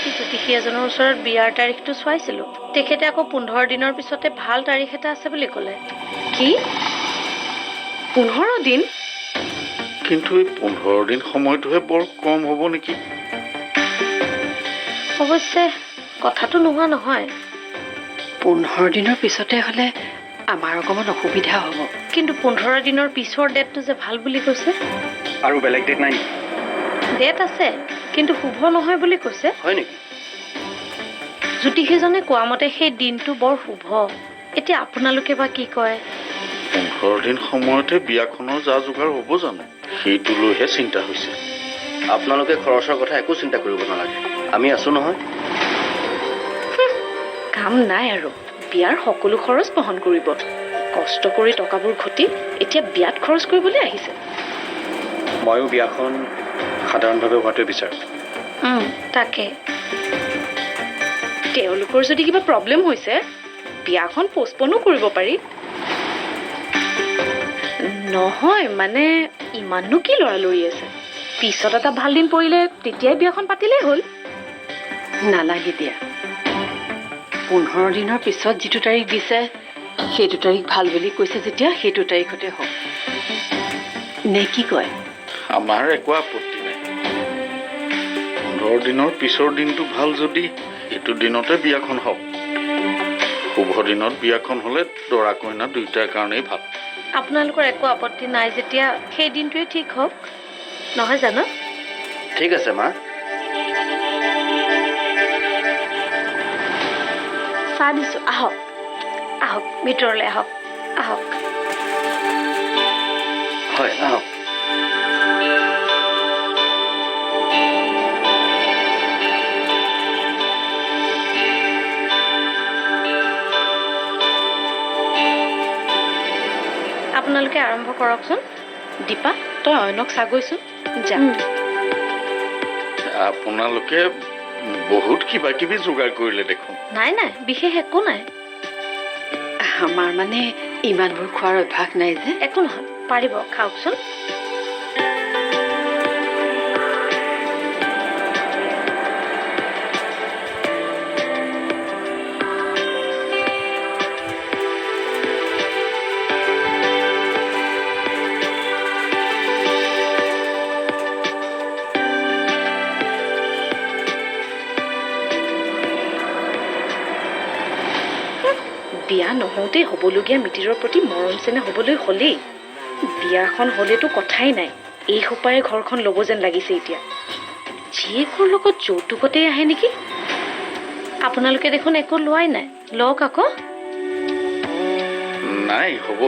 চিনাকি জ্যোতিষী এজনৰ ওচৰত বিয়াৰ তাৰিখটো চোৱাইছিলোঁ। তেখেতে আকৌ 15 দিনৰ পিছতে ভাল তাৰিখ এটা আছে বুলি ক'লে। কি 15 দিন? কিন্তু এই 15 দিন সময়টোহে বৰ কম হ'ব নেকি? অৱশ্যে কথাটো নোহোৱা নহয়। 15 দিনৰ পিছতে হ'লে আমাৰ অকণমান অসুবিধা হ'ব। কিন্তু 15 দিনৰ পিছৰ ডেটটো যে ভাল বুলি কৈছে। আৰু বেলেগ ডেট নাই? ডেট আছে, কিন্তু শুভ নহয় বুলি কৈছে। হয় নেকি? জ্যোতিষীজনে কোৱা মতে সেই দিনটো বৰ শুভ। এতিয়া আপোনালোকে বা কি কয়? 15 দিন সময়তে বিয়াখনৰ যা যোগাৰ হ'ব জানো, সেইটোলৈহে চিন্তা হৈছে। আপোনালোকে খৰচৰ কথা একো চিন্তা কৰিব নালাগে, আমি আছো নহয়। কাম নাই আৰু, বিয়াৰ সকলো খৰচ বহন কৰিব। কষ্ট কৰি টকাবোৰ ঘটি এতিয়া বিয়াত খৰচ কৰিবলৈ আহিছে। ময়ো বিয়াখন সাধাৰণভাৱে হোৱাটোৱে বিচাৰোঁ। তাকে। তেওঁলোকৰ যদি কিবা প্ৰব্লেম হৈছে বিয়াখন পষ্টপনো কৰিব পাৰি। নহয় মানে ইমাননো কি লৰালৰি আছে, পিছত এটা ভাল দিন পৰিলে তেতিয়াই বিয়াখন পাতিলেই হ'ল। নালাগে দিয়া, 15 দিনৰ পিছত যিটো তাৰিখ দিছে সেইটো তাৰিখ ভাল বুলি কৈছে যেতিয়া সেইটো তাৰিখতে হওক, নে কি কয়? আমাৰ একো আপত্তি নাই। 15 দিনৰ পিছৰ দিনটো ভাল যদি এইটো দিনতে বিয়াখন হওক। শুভ দিনত বিয়াখন হ'লে দৰা কইনা দুয়োটাৰ কাৰণেই ভাল। আপোনালোকৰ একো আপত্তি নাই যেতিয়া সেই দিনটোৱে ঠিক হওক, নহয় জানো? ঠিক আছে মা। চাহ দিছোঁ, আহক আহক, ভিতৰলৈ আহক, আহক। হয়, আহক। আপোনালোকে আৰম্ভ কৰকচোন। দীপা, তই অয়নক চাগৈচোন যা। আপোনালোকে বহুত কিবা কিবি যোগাৰ কৰিলে দেখোন। নাই নাই, বিশেষ একো নাই। আমাৰ মানে ইমানবোৰ খোৱাৰ অভ্যাস নাই যে। একো নহয়, পাৰিব, খাওকচোন। বিয়া নহওঁতেই হ'বলগীয়া মিতিৰৰ প্ৰতি মৰম চেনেহ হ'বলৈ হ'লেই বিয়াখন হ'লেতো কথাই নাই। এই সোপাৰে ঘৰখন ল'ব যেন লাগিছে এতিয়া। জীয়েকৰ লগত যৌতুকতেই আহে নেকি? আপোনালোকে দেখোন একো লোৱাই নাই, লওক আকৌ। নাই, হ'ব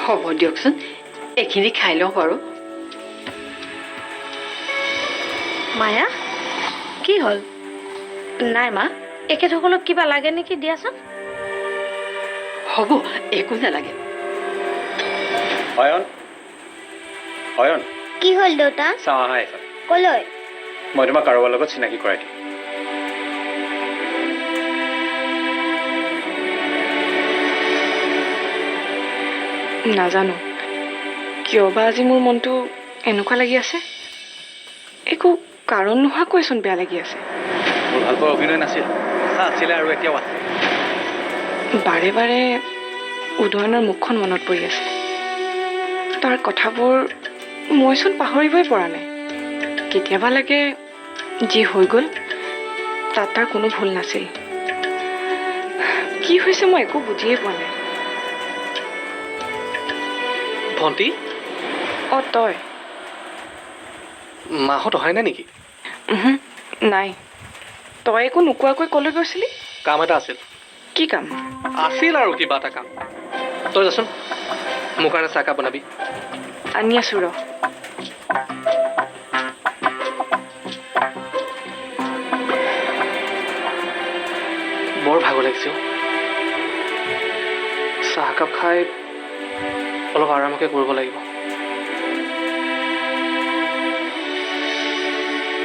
হ'ব দিয়কচোন, এইখিনি খাই লওঁ বাৰু। মায়া, কি হ'ল? নাই মা। এখেতসকলক কিবা লাগে নেকি দিয়াচোন। হ'ব, একো নালাগে। অয়ন, অয়ন। কি হ'ল দেউতা? চাওঁ আহা এইফালে। কলৈ? মই তোমাক কাৰোবাৰ লগত চিনাকি কৰাই দিম। নাজানো কিয় বা আজি মোৰ মনটো এনেকুৱা লাগি আছে, একো কাৰণ নোহোৱাকৈচোন বেয়া লাগি আছে। মোৰ ভাল পোৱাৰ অভিনয় নাছিল, আছিলে আৰু এতিয়াও আছে। বাৰে বাৰে উদয়নৰ মুখখন মনত পৰি আছে, তাৰ কথাবোৰ মইচোন পাহৰিবই পৰা নাই। কেতিয়াবা লাগে যি হৈ গ'ল তাত তাৰ কোনো ভুল নাছিল। কি হৈছে মই একো বুজিয়ে পোৱা নাই। ভণ্টি। অ, তই? মাহঁত অহাই নাই নেকি? নাই। তই একো নোকোৱাকৈ ক'লৈ গৈছিলি? কাম এটা আছিল। কি কাম আছিল? আৰু কিবা এটা কাম। তই যাচোন, মোৰ কাৰণে চাহ কাপ বনাবি। আনি আছো ৰ। বৰ ভাগৰ লাগিছে, চাহ কাপ খাই অলপ আৰামকে কৰিব লাগিব।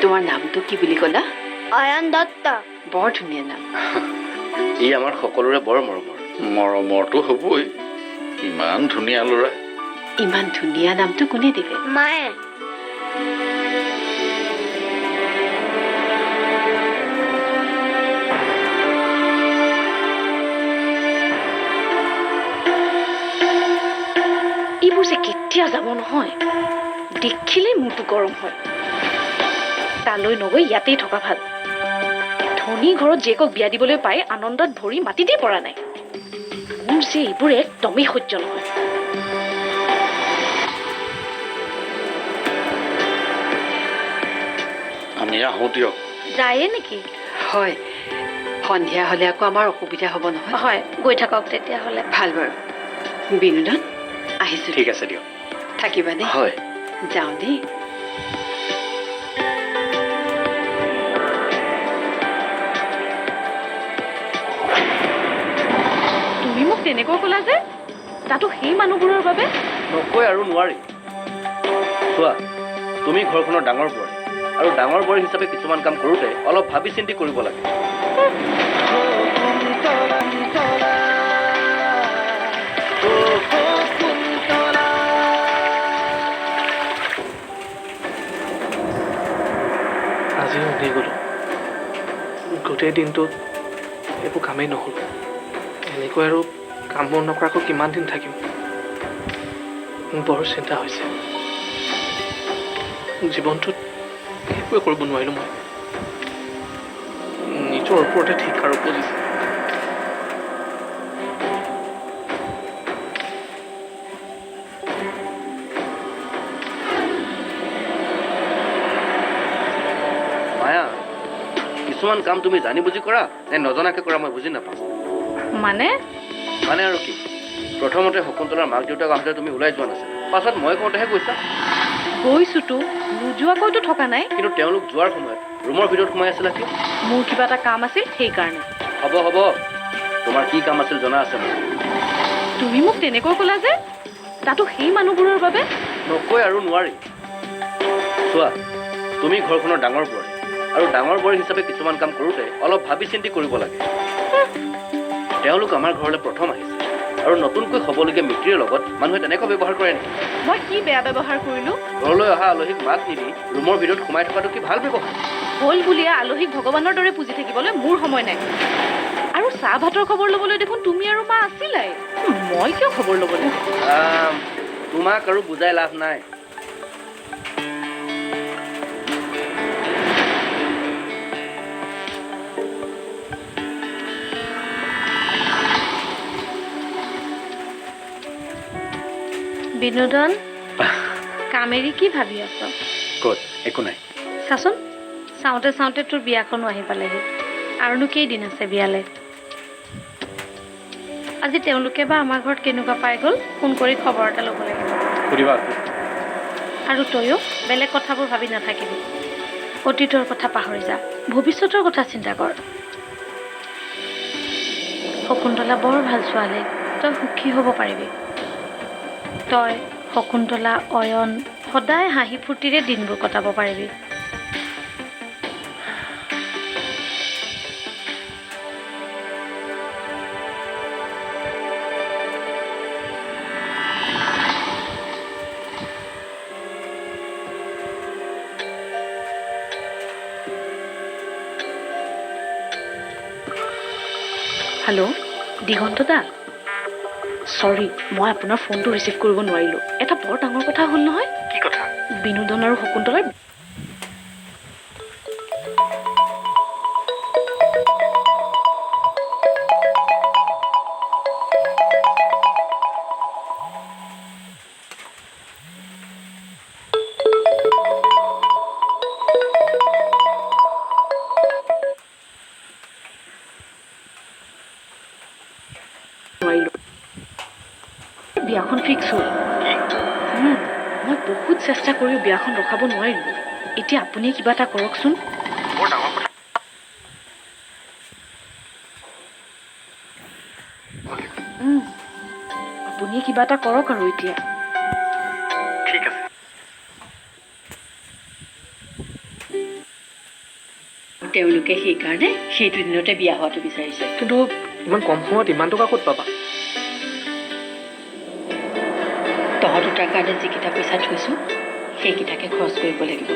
তোমাৰ নামটো কি বুলি ক'লা? অয়ন দত্ত। বৰ ধুনীয়া নাম। ই আমাৰ সকলোৰে বৰ মৰমৰ। মৰমৰটো হ'বই, ইমান ধুনীয়া ল'ৰা। ইমান ধুনীয়া নামটো কোনে দিলে? মায়ে। এইবোৰ যে কেতিয়া যাব নহয়, দেখিলেই মূৰটো গৰম হয়। তালৈ নগৈ ইয়াতেই থকা ভাল। ধনী ঘৰত জীয়েকক বিয়া দিবলৈ পাই আনন্দত ভৰি মাটিতেই পৰা নাই। মোৰ যে এইবোৰ একদমেই সহ্য নহয়। আমি আহোঁ দিয়ক। যায়ে নেকি? হয়, সন্ধিয়া হ'লে আকৌ আমাৰ অসুবিধা হ'ব নহয়। হয়, গৈ থাকক তেতিয়াহ'লে। ভাল বাৰু, বিনোদন আহিছোঁ। ঠিক আছে দিয়ক, থাকিবা দেই। হয়, যাওঁ দেই। তুমি মোক তেনেকৈ ক'লা যে, তাতো সেই মানুহবোৰৰ বাবে? নকৈ আৰু নোৱাৰি। চোৱা, তুমি ঘৰখনৰ ডাঙৰ বোৱাৰী, আৰু ডাঙৰ বোৱাৰী হিচাপে কিছুমান কাম কৰোঁতে অলপ ভাবি চিন্তি কৰিব লাগে। আজিও এনেই গ'লোঁ, গোটেই দিনটোত একো কামেই নহ'ল। এনেকৈ আৰু কাম বন নকৰাকৈ কিমান দিন থাকিম? বৰ চিন্তা হৈছে। জীৱনটোত একোৱে কৰিব নোৱাৰিলোঁ মই। নিজৰ ওপৰতে ঠিক আৰু উপজিছে। মায়া, কিছুমান কাম তুমি জানি বুজি কৰা নে নজনাকে কৰা মই বুজি নাপাওঁ। মানে? মানে আৰু কি, প্ৰথমতে শকুন্তলাৰ মাক দেউতাক আহোঁতে তুমি ওলাই যোৱা নাছিলা, পাছত মই কওঁতেহে গৈছা। গৈছোতো, নোযোৱাকৈতো থকা নাই। কিন্তু তেওঁলোক যোৱাৰ সময়ত ৰুমৰ ভিতৰত সোমাই আছিলা কিয়? মোৰ কিবা এটা কাম আছিল সেইকাৰণে। হ'ব হ'ব, তোমাৰ কি কাম আছিল জনা আছে মোৰ। তুমি মোক তেনেকৈ ক'লা যে, তাতো সেই মানুহবোৰৰ বাবে? নকৈ আৰু নোৱাৰি। চোৱা, তুমি ঘৰখনৰ ডাঙৰ বোৱাৰী, আৰু ডাঙৰ বোৱাৰী হিচাপে কিছুমান কাম কৰোঁতে অলপ ভাবি চিন্তি কৰিব লাগে। তেওঁলোক আমাৰ ঘৰলৈ প্ৰথম আহিছে, আৰু নতুনকৈ হ'বলগীয়া মিতিৰৰ লগত মানুহে তেনেকুৱা ব্যৱহাৰ কৰে নেকি? মই কি বেয়া ব্যৱহাৰ কৰিলোঁ? ঘৰলৈ অহা আলহীক মাত নিদি ৰুমৰ ভিতৰত সোমাই থকাটো কি ভাল ব্যৱহাৰ? হ'ল বুলিয়ে আলহীক ভগৱানৰ দৰে পুজি থাকিবলৈ মোৰ সময় নাই। আৰু চাহ ভাতৰ খবৰ ল'বলৈ দেখোন তুমি আৰু মা আছিলাই, মই কিয় খবৰ ল'ব লাগে? তোমাক আৰু বুজাই লাভ নাই। বিনোদন, কামেৰি কি ভাবি আছ? ক'ত, একো নাই। চাচোন, চাওঁতে চাওঁতে তোৰ বিয়াখনো আহি পালেহি। আৰুনো কেইদিন আছে বিয়ালে? আজি তেওঁলোকে বা আমাৰ ঘৰত কেনেকুৱা পাই গ'ল, ফোন কৰি খবৰ এটা ল'ব লাগিব। সুধিবা। আৰু তয়ো বেলেগ কথাবোৰ ভাবি নাথাকিবি। অতীতৰ কথা পাহৰি যা, ভৱিষ্যতৰ কথা চিন্তা কৰ। শকুন্তলা বৰ ভাল ছোৱালী, তই সুখী হ'ব পাৰিবি। তই, শকুন্তলা, অয়ন সদায় হাঁহি ফূৰ্তিৰে দিনবোৰ কটাব পাৰিবি। হেল্ল' দিগন্ত দা, চৰি, মই আপোনাৰ ফোনটো ৰিচিভ কৰিব নোৱাৰিলোঁ। এটা বৰ ডাঙৰ কথা হ'ল নহয়। কি কথা? বিনোদন আৰু শকুন্তলাৰ নোৱাৰিলোঁ। বিয়াখন ফিক্স হ'ল। মই বহুত চেষ্টা কৰিও বিয়াখন ৰখাব নোৱাৰিলোঁ। এতিয়া আপুনি কিবা এটা কৰকচোন। আপুনি কিবা এটা কৰক আৰু এতিয়া। ঠিক আছে। তেওঁলোকে সেইকাৰণে সেইটো দিনতে বিয়া হোৱাটো বিচাৰিছে। কিন্তু ইমান কম সময়ত ইমান টকা ক'ত পাবা? তহঁত দুটাৰ কাৰণে যিকেইটা পইচা থৈছোঁ সেইকেইটাকে খৰচ কৰিব লাগিব।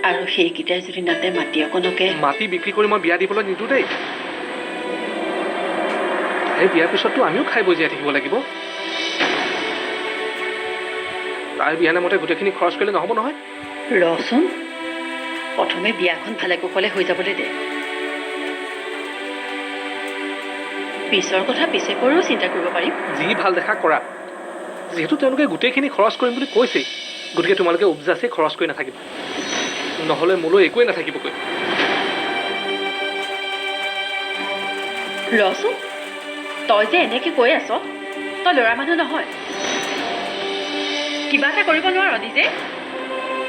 আৰু সেইকেইটাই যদি নাতে মাটি অকণকে মাটি বিক্ৰী কৰি মই বিয়া দিবলৈ নিদিওঁ দেই। এই বিয়াৰ পিছততো আমিও খাই বৈ জীয়াই থাকিব লাগিব। তাইৰ বিয়া নামতে গোটেইখিনি খৰচ কৰিলে নহ'ব নহয়। ৰচোন, প্ৰথমে বিয়াখন ভালে কুশলে হৈ যাবলৈ দে, পিছৰ কথা পিছে পৰেও চিন্তা কৰিব পাৰিম। যি ভাল দেখা কৰা। যিহেতু তেওঁলোকে গোটেইখিনি খৰচ কৰিম বুলি কৈছেই, গতিকে তোমালোকে উপজাচেই খৰচ কৰি নাথাকিবা, নহ'লে মোলৈ একোৱেই নাথাকিবগৈ। ৰচোন, তই যে এনেকে কৈ আছ, তই ল'ৰা মানুহ নহয়, কিবা এটা কৰিব নোৱাৰ নিজে?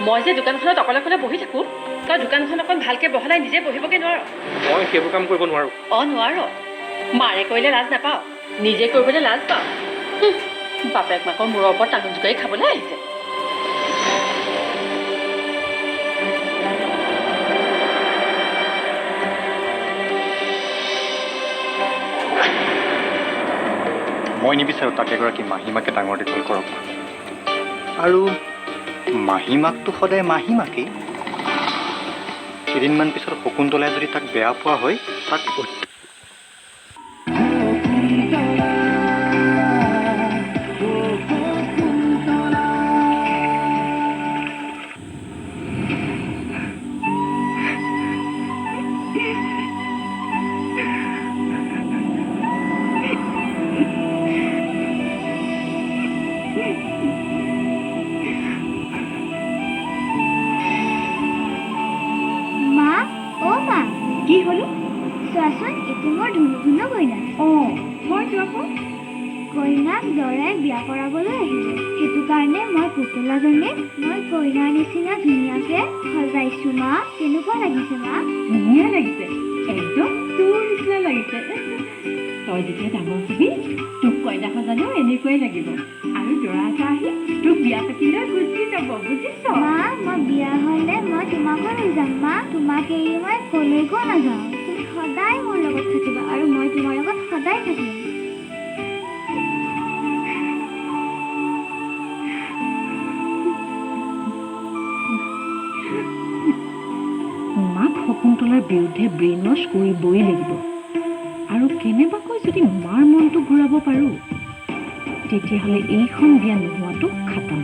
মই যে দোকানখনত অকলে অকলে বহি থাকোঁ, তই দোকানখন অকণ ভালকে বহলাই নিজে বহিবগৈ নোৱাৰ? মই সেইবোৰ কাম কৰিব নোৱাৰোঁ। অঁ, নোৱাৰ। মাৰে কৰিলে লাজ নাপাওঁ, নিজে কৰিবলৈ লাজ পাওঁ। বাপেক মাকৰ মূৰৰ ওপৰত টাঙোন জোকাৰি খাবলৈ আহিছে। মই নিবিচাৰোঁ তাক এগৰাকী মাহীমাকে ডাঙৰ দীঘল কৰক। আৰু মাহীমাকটো সদায় মাহীমাকেই। কেইদিনমান পিছত শকুন্তলাই যদি তাক বেয়া পোৱা হয়, তাক কি হলো? চোৱাচোন, এইটো মোৰ ধুনু ধুনু কইনা। অঁ, হয়তো আকৌ। কইনাক দৰাই বিয়া কৰাবলৈ আহিলে, সেইটো কাৰণে মই পুতলাজনীক মই কইনাৰ নিচিনা ধুনীয়াকে সজাইছো। মা, কেনেকুৱা লাগিছে? মা, ধুনীয়া লাগিছে, একদম তোৰ নিচিনা লাগিছে। তই যেতিয়া ডাঙৰ হবি, তোক কইনা সজালেও এনেকুৱাই লাগিব, আৰু দৰা এটা আহি তোক বিয়া পাতি লৈ গুচি যাব, বুজিছ? মা, মই বিয়া হলে মই তোমাকো লৈ যাম। মা, তোমাক এৰি মই কলৈকো নাযাওঁ। তুমি সদায় মোৰ লগত থাকিবা আৰু মই তোমাৰ লগত সদায় থাকিম। মাক শকুন্তলাৰ বিৰুদ্ধে ব্ৰেইন ৱাছ কৰিবই লাগিব, আৰু কেনেবাকৈ যদি মাৰ মনটো ঘূৰাব পাৰোঁ, তেতিয়াহ'লে এইখন বিয়া নোহোৱাটো খাটাং।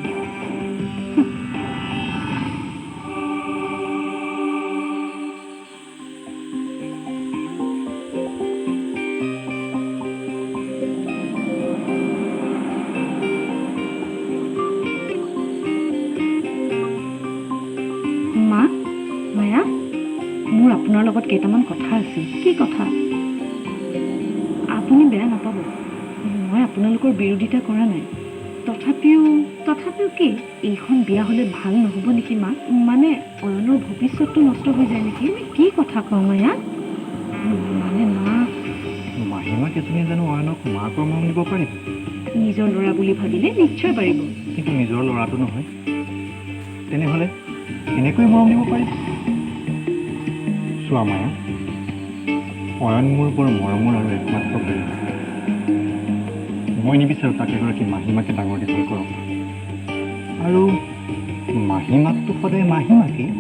মা, মায়া, মোৰ আপোনাৰ লগত কেইটামান কথা আছে। কি কথা? আপুনি বেয়া নাপাব, মই আপোনালোকৰ বিৰোধিতা কৰা নাই। তথাপিও কি এইখন বিয়া হ'লে ভাল নহ'ব নেকি মা? মানে অয়নৰ ভৱিষ্যতটো নষ্ট হৈ যায় নেকি? কি কথা কওঁ মায়া? মানে মা, মাহীমাক এজনীয়ে জানো অয়নক মাকৰ মৰম দিব পাৰিব? নিজৰ ল'ৰা বুলি ভাবিলে নিশ্চয় পাৰিব। কিন্তু নিজৰ ল'ৰাটো নহয়, তেনেহ'লে এনেকৈ মৰম দিব পাৰিব? চোৱা মায়া, অয়ন মোৰ বৰ মৰমৰ আৰু একমাত্ৰ ভাই। মই নিবিচাৰোঁ তাক এগৰাকী মাহীমাকে ডাঙৰ দীঘল কৰক। আৰু মাহীমাকটো সদায় মাহীমাকেই।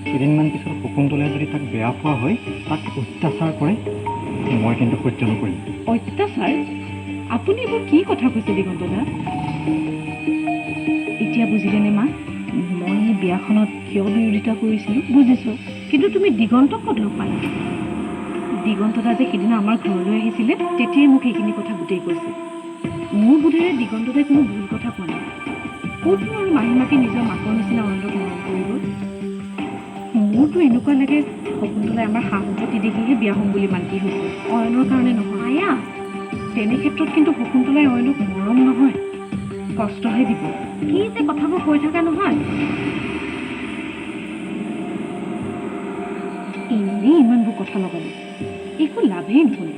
কেইদিনমান পিছত শকুন্তলাই যদি তাক বেয়া পোৱা হয়, তাক অত্যাচাৰ কৰে, মই কিন্তু সহ্য নকৰিম। অত্যাচাৰ? আপুনি এইবোৰ কি কথা কৈছে দিগন্ত দা? এতিয়া বুজিলেনে মা, মই এই বিয়াখনত কিয় বিৰোধিতা কৰিছিলোঁ? বুজিছোঁ, কিন্তু তুমি দিগন্তক ক'ত লগ পালা? দিগন্ত দা যে সিদিনা আমাৰ ঘৰলৈ আহিছিলে, তেতিয়াই মোক সেইখিনি কথা গোটেই কৈছে। মোৰ বোধেৰে দিগন্ত দাই কোনো ভুল কথা কোৱা নাই। ক'তনো আৰু মাহীমাকে নিজৰ মাকৰ নিচিনা অয়নক মৰম কৰিব? মোৰতো এনেকুৱা লাগে শকুন্তলাই আমাৰ সা সম্পত্তি দেখিহে বিয়া হ'ম বুলি মান্তি হৈছে, অয়নৰ কাৰণে নহয়। মায়া, তেনে ক্ষেত্ৰত কিন্তু শকুন্তলাই অয়নক মৰম নহয়, কষ্টহে দিব। কি যে কথাবোৰ কৈ থকা নহয়, এনেই ইমানবোৰ কথা লগালো, একো লাভেই নহ'ল।